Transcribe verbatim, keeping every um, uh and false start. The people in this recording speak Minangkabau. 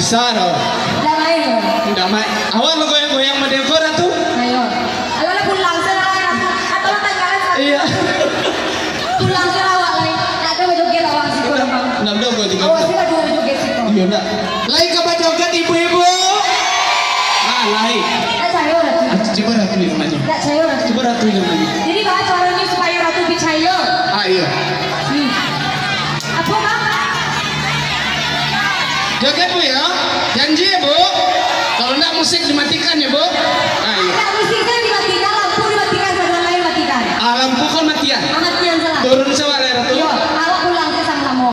Saro. Damai. Damai. Awak lo goyang-goyang madengko Ratu. Ayo. Alah, pulang se lah, Ratu. Atau lo tanggalan se. Iya. Pulang se lah awak lai. Ndak ado bajoget awak siko, Bang. Ndak ado bajoget. Awak siko ado bajoget siko. Iya, ndak. Lai ka bajoget ibu-ibu? Ah, lai. Ndak cayo, Ratu. Ah, cuba Ratu yang nanya. Ndak cayo, Ratu. Cuba Ratu yang nanya. Jadi, baa caronyo supayo Ratu picayo? Ah, iya. Hmm. Apo, Bang? Joget, Bu, ya. Janji, ya, Bu. Kalau ndak, musik dimatikan, ya, Bu. Ah, iya. Ndak, musik kan dimatikan, lampu dimatikan, saluran lain matikan. Ah, lampu kan matian. Ah, matian salah. Turun se